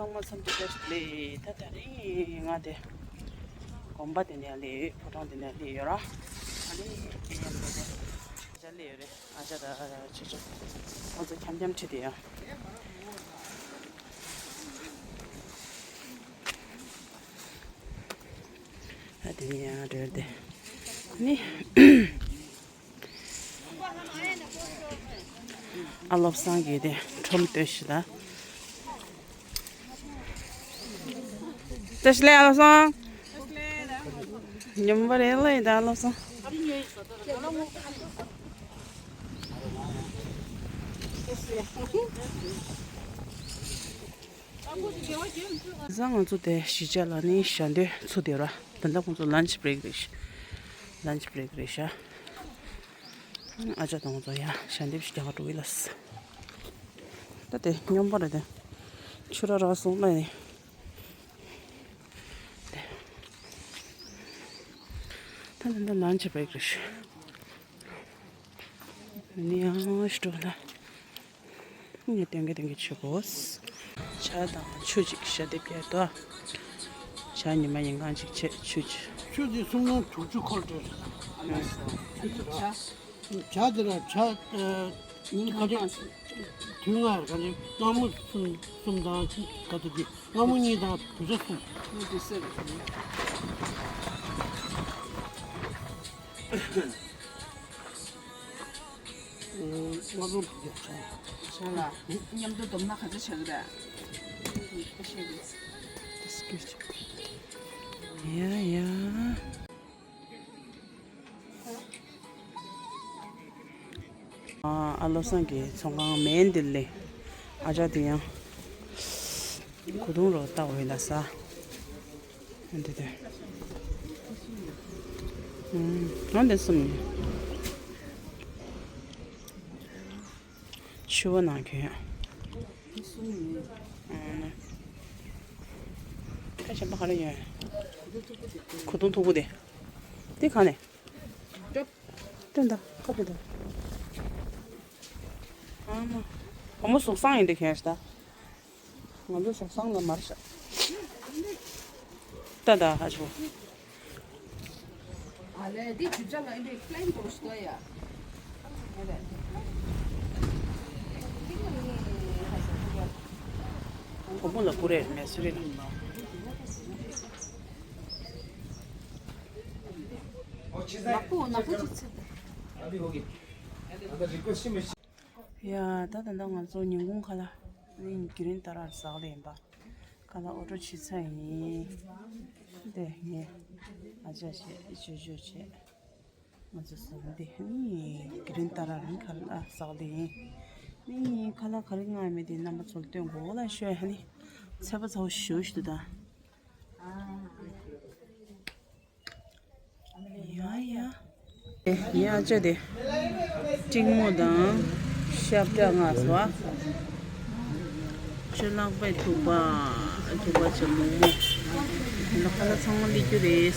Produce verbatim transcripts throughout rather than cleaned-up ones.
ཚང་མ་འཚམས་འདྲི་བཀྲ་ཤིས་བདེ་ལེགས། ད་ད་རིང་ང་དེ་དགོན་པ་དེ་ནས་སླེབས་ཡོད། ཕོ་བྲང་དེ་ནས་སླེབས་ཡོད་ར། ཨ་ནི་ཨེ་ཡང་དེ་ནས་ཇ་སླེབས་ཡོད་རེད། ཨ་ཅག་དང་ཆུ་ཆུ་ཁོང་ཚོ་འཁྱམ་འཁྱམ་ཁྲིད་དེ་ཡོད། ཨ་དེ་ནས་ཡང་འགྲོ་དེ་ནི། ཨ་བློ་བཟང་གིས་དེ་ཁྲོམ་སྟོན་ཞིག་ད། བཀྲ་ཤིས་བདེ་ལེགས་ཨ་བློ་བཟང་། སྙོམས་པོ་རེད་ལོ་ཡིན་ད་ཨ་བློ་བཟང་། བཟང་ང་ཚོ་དེ་གཞིས་ཆགས་ལ་ནི་ཞལ་འདོན་ཚུགས་བསྡད་ར། ད་ལྟ་ཁོང་ཚོ་ལན་ཆི་བྷི་རེག་རེད་ཤག་ལན་ཆི་བྷི་རེག་རེད་ཤག་ཨ་ཅག་དང་ང་ཚོ་ཡང་ཞལ་འདེབས་ཤིག་རྒྱག་ག་འགྲོ་གི་ལགས། ད་དེ་སྙོམས་པོ་རེད་དེ། ཆུ་ར་ར་སོང་ལ་ནི། ད་ད་ད་ལན་ཆི་བྷི་རེག་རེད་ཤག་ནི་ཡང་ཞིག་འགྲོ་ལ། ངས་སྟོན་གི་སྟོན་གི་ཆུ་གོ། ཇ་དང་ཆུ་གཅིག་ཞལ་འདེབས་རྒྱག་ཏོ། ཇ་ཉི་མ་ཉིན་གང་གཅིག་བྱས་ཆུ་གཅིག་ཆུ་དེ་སུམ་སྟོང་དྲུག་ཅུ་འཁོར་འདྲ། ཇ་དེ་ལ་ཇ་ཉིན་ག་ཚོད་དུས་ང་ག་ཚོད་སྔ་མོ་གསུམ་གསུམ་དང་ག་ཚོད་དེ་སྔ་མོ་གཉིས་དང་དུས་ཚོད་གསུམ། ང་ཚོ་བྱས་ལ་མཉམ་དུ་བསྡོམས་ན་ག་ཚོད་ཆགས་ཀྱི་རེད། ཡ་ཡ། ཨ་བློ་བཟང་གི་ཚོང་ཁང་མེད་འདི་ལས། ཨ་ཅག་དེ་ཡང་གོས་ཐུང་རོ་ལྟ་བ་ཡིན་ལ་ས། འདི་དེ། ཨང་འདི་གསུམ་ནི། ཆུ་བ་ནང་གྱོན་ཡ། ཨང་། ད་གཞན་པ་ག་རེ་ཡོད། གོས་ཐུང་མཐུག་པོ་དེ། དེ་ག་ནས། སྟོན་ད་ཁ་ཕྱེ་ད། ཨང་། བུ་མོ་གཟུགས་བཟང་ཡིན་དེ་གྱོན་ཤི་ད། ང་ཚོ་ཟོག་སང་ལ་མར་ཤ། ཏ་ཏ་ཧ་ཆོ། ཨ་ལེ་འདི་ཇུ་ཅ་ལ་འདི་པི་ལེན་པོ་ཤི་ཏོ་ཡ། བུ་མོ་ལ་ཀུ་རེ་མེ་སུ་རེ་ལ། ནག་པོ་ནག་པོ་ཅིག་ཚིག་ཡ། ད་ད་ད་ང་ཚོ་ཉིན་གུང་ཁ་ལག་ནི་གི་རིན་ཏ་རར་ཟག་ལེ་ཡིན་པ། ཁ་ལག་ཨོ་ཊོ་ཕྱིན་ཚར་ཡིན། དེ་ངས་ཨ་ཅག་བྱས་ཅོ་ཅོ་བྱས། ང་ཚོ་ཟོག་འདི་ནི་གི་རིན་ཏ་རར་ནི་ཁ་ལག་ཟག་ལེ་ཡིན། ནི་ཁ་ལག་ག་རེ་མངགས་མེད་དེ་རྣམ་པ་ཚོར་སྟོན་དགོས་ལ་ཤོད་ཧ་ནི། ཚད་པ་ཚ་བོ་ཞུ་ཞུ་དུ་ད། ཡ་ཡ། ཨེ་ཡ་ཅོ་དེ། ཀྲིང་མོ་དང་། ཤ་བཀྲ་ང་སོ། ཅོ་ལག་པའི་ཐུག་པ། ཐུག་པ་ཆེ་མོག་མོག་ལ་ཁ་ལག་ཚང་མ་ལི་རྒྱུ་རེད།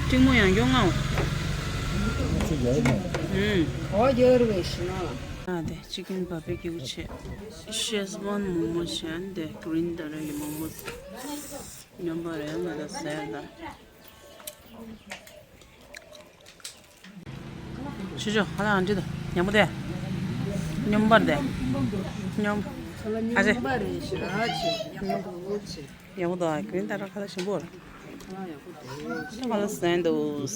ཀྲིང་མོ་ཡང་ཡོང་ང་འོ། ཨུམ། ཨོ་ཡོར་བའི་ཤི་ན། ཨ་དེ་ཅི་ཀན་བ་པེ་ཀྱུ་ཆེ། ཤེས་ཝན་མོག་མོག་ཆེ་དེ་གི་རིན་ཏ་ར་གི་མོག་མོག་སྙོམས་པ་རེད་ང་ད་ཟེར་ད། ཆུ་ཆུ་ཁ་ལག་འདི་དང་ཉམས་པོ་དེ། སྙོམས་པར་དེ། སྙོམས། ཨ་ཅེ། ཉམས་པོ་དང་གི་རིན་ཏ་ར་ཁ་ལག་ཞིམ་པོ་རེད། ཁ་ལག་ཟེན་འདུག་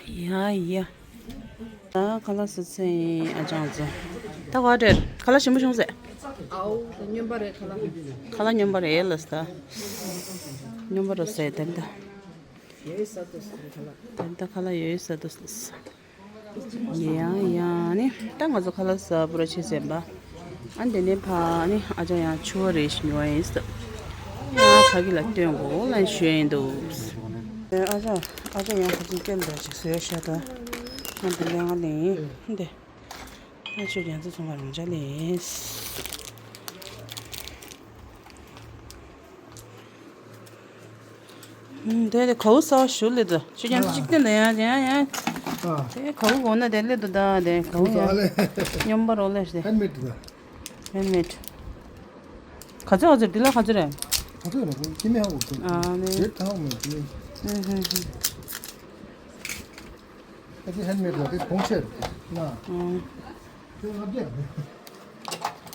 ཡ་ཡ། ད་ཁ་ལག་ཟ་ཚར་ཡིན་ཨ་ཅག་ཚོ། ད་ག་རེད་ཁ་ལག་ཞིམ་པོ་བྱུང་ཟེར། ཨའོ་ད་སྨྱོན་པ་རེད་ཁ་ལག་ཁ་ལག་སྨྱོན་པ་རེད་ལ་ཟེར། སྨྱོན་པ་རེད་ཟེར་དེ་འདྲ། ཡོད་ས་དུ་ཟེར་ཁ་ལག་དེ་འདྲ་ཁ་ལག་ཡོད་ས་དུ་ཟེར། ཡང་ཡང་ནི་ད་ང་ཚོ་ཁ་ལག་ཟ་བུ་ར་ཆེ་ཟེར་བ། ཨ་འདི་ནས་ཕ་ནི་ཨ་ཅག་ཡང་ཆུ་བ་རེ་ཞིག་ཉོ་བ་ཡིན་ཟེར། ཡང་ཕ་གི་ལ་སྟོན་དགོས་ལ་ཞུ་ཡིན་འདུག་ཨ་ཅག་ཨ་ཅག་ཡང་ཕ་གི་སྐད་འདྲ་ཞིག་བཟོས་ཤ་ད། ཨ་འདི་ལས་ང་ལེན་ཡིན་འདི། ཨ་ཆོས་རྒྱ་མཚོ་ཚོང་ཁང་རང་འཇགས་ལས། དེ་དེ་གའུ་ས་ཞུ་ལེ་དུ་ཅི་ཅན་ཅིག་ཏན་དེ་ཡང་ཡང་ཡང་དེ་གའུ་གོ་ན་དེ་ལེ་དུ་ད་དེ་གའུ་ཡང་སྙོམས་པ་རོ་ལེ་དེ་ཧན་མེད་དུ་ཧན་མེད། ག་ཚོད་ག་ཚོད་འདི་ལ་ག་ཚོད་རེད། ག་ཚོད་རེད་ཀི་མེ་ཧ་གོ་ཚོད་ཨ་ནི་རེད་ད་ཧ་གོ་མེད་ཀི་མེ་ཧན་མེད་ལ་དེ་གོང་ཆེ་རེད་ན་དེ་ལབ་རྒྱ་རེད་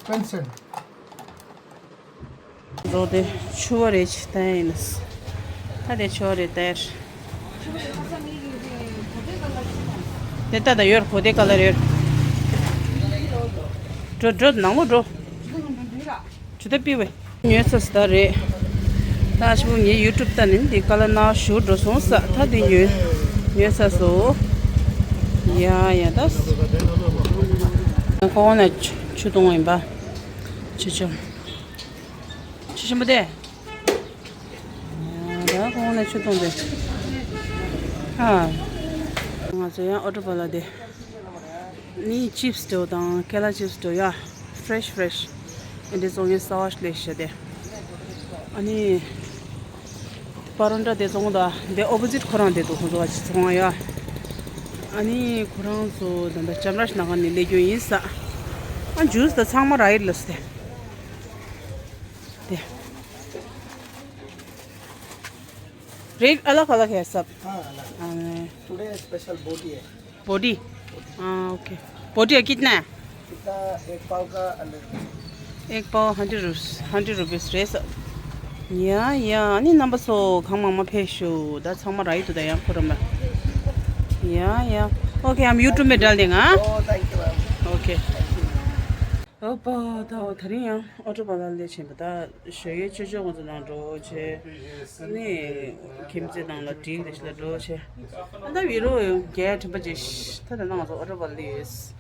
པན་སེན། རོ་དེ་ཆུ་བ་རེ་ཆི་ད་ཡིན་ནས། ད་དེ་ཆུ་བ་རེ་དེར། དེ་ད་ད་ཡོར་གོ་དེ་ག་ལ་རེར། འགྲོ་འགྲོ་ནང་ལོ་འགྲོ། ཆུ་ད་པི་བས། ཉོས་ཚར་སི་ད་རེད། ད་ཞུ་ངའི་ཡུ་ཊུབ་ད་ནི་འདི་ཀ་ལ་ན་ཞུ་འགྲོ་སོང་ས་ད་འདི་ཉོས། ཉོས་ཚར་སོ། ཡ་ཡ་ད། ཁོ་ན་ཆུ་གཏོང་བ་ཡིན་པ། ཆུ་ཆུ། ཆུ་ཆེན་པོ་དེ། ད་གོང་ནས་ཆུ་བཏུང་དེ། ཨ། ང་ཚོ་ཡང་ཨོ་ཊོ་པ་ལ་དེ། ནི་ཅིབ་སི་འགྲོ་དང་ཀེ་ལ་ཅིབ་སི་འགྲོ་ཡ། ཕྲེཤ་ཕྲེཤ། ཨེ་འདྲ་བཙོང་ཡ་གསར་བ་ལས་ཤ་དེ། ཨ་ནི། པ་རོན་ཏྲ་དེ་བཙོང་དང་དེ་ཨོ་པོ་ཟིཊ་ཁོ་རང་དེ་འདུག་ཁོ་ཚོ་བ་ཅི་བཙོང་ཡ། ཨ་ནི་ཁོ་རང་ཚོ་ད་ལྟ་ཅམ་ར་ཤི་ནང་ནས་སླེབས་རྒྱུ་ཡིན་ས། ཨ་ཇུས་དང་ཚང་མ་ར་ཡིར་ལ་སྟེ། དེ། रेट अलग अलग है सब। हाँ, अलग। हाँ। टुडे स्पेशल बोटी है। बोटी? हाँ, ओके। बोटी का कितना है? कितना? एक पाव का हंड्रेड रुपीज। एक पाव हंड्रेड रुपीज, हंड्रेड रुपीज रहे सब। या, या, नहीं नंबर सो खामा मा फेशो, दा खामा राई तो दया करो मैं। या, या। ओके, हम यूट्यूब में डाल देंगे, हाँ? Oh, thank you, ma'am। Okay. Thank you। ཨོ་པ་ད་འོ་ད་རིང་ཡང་ཨོ་ཊོ་པ་ལ་སླེབས་ཕྱིན་པ་ད་ཞོ་ཡའི་ཆོས་ཕྱོགས་ང་ཚོ་ནང་འགྲོ་བྱས་ནས་ཁྱིམ་མཚེས་ནང་ལ་བྲིས་ལས་ཤི་ལ་འགྲོ་བྱས་ཨ་ད་བི་རོ་རྒྱལ་དྲན་པ་ཅིག་ད་ད་ནང་ང་ཚོ་ཨོ་ཊོ་པ་སླེབས་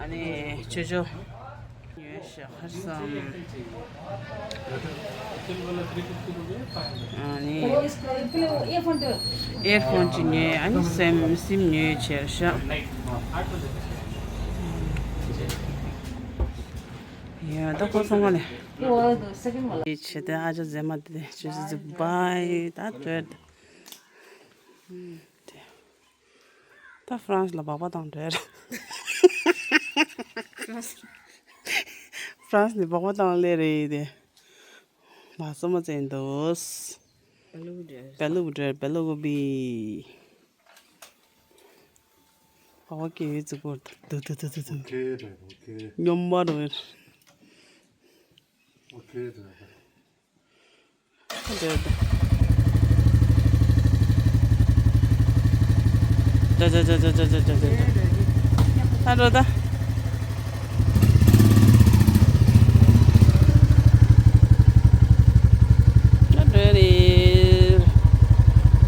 ཨ་ནི་ཆོས་ཕྱོགས་ཉོས་ཤག་ཧར་སམ། ཨ་ནི་ཨེར་ཕོན་ཅིག་ཉོས། ཨ་ནི་སེམ་སིམ་ཉོས་བྱས་ཤག་ཡ་ད་ཁོ་སོང་ང་ལེ། ཡི་ཆེ་དེ་ཨ་ཅག་མཛེས་མ་དེ་ཆུ་ཟི་ཟི་བའི་ད་བྲོས་དེ། ད་ཧྥ་རན་སི་ལ་སྦག་སྦག་བཏང་འདྲ། ཧྥ་རན་སི་ནས་སྦག་སྦག་བཏང་སླེབས་རེད་དེ། ལགས་སོ་མ་བཙལ་འདུག་བེ་ལུ་བྲེ། བེ་ལུ་བྲེ། བེ་ལུ་གོ་བི། ཨོ་ཁེ་ཡོད་ཙི་གོ་དུ་དུ་དུ་དུ་དུ། ཨོ་ཁེ་རེད། ཨོ་ཁེ། སྙོམས་པ་རེད། ཨོ་ཁེ་རེད། ད་ད་ད། ད་འགྲོ་རེད།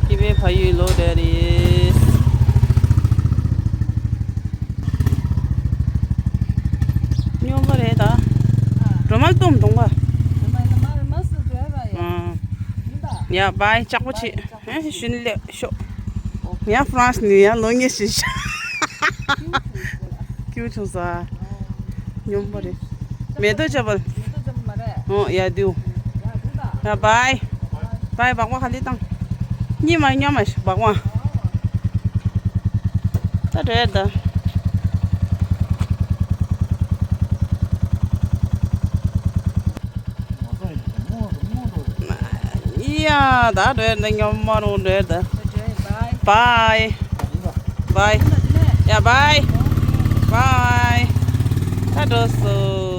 སྐྱིད་པའི་ཕ་ཡུལ་ལོག་འགྲོ་རེད། སྙོམས་པ་རེད་ད། གྲོ་མ་བཏུང་བཏུང་པ། ཨ། ཡ་བའི་ལྕགས་པོ་ཆེ། ཨེ་ཤུན་ལེ་ཤོ། ཡང་ཧྥ་རན་སི་ནས་ཡང་ལོ་ངེས་ཤིག་ཤ། ཀྱུ་བྱུང་ས། སྙོམས་པོ་རེད། མེ་ཏོག་ཅབ་པ། ཨོ་ཡ་དུ། ཡ་བའི། བའི་སྦག་སྦག་ཧ་ལི་བཏང་། གཉིད་མ་སྙོམས་མ་སྦག་སྦག་ད་རེད་ད། ཡ་ད་རེད་ད་སྙོམས་མ་རུང་རེད་ད། བའི། བའི། ཡ་བའི། བའི། ད་འགྲོ་སོ།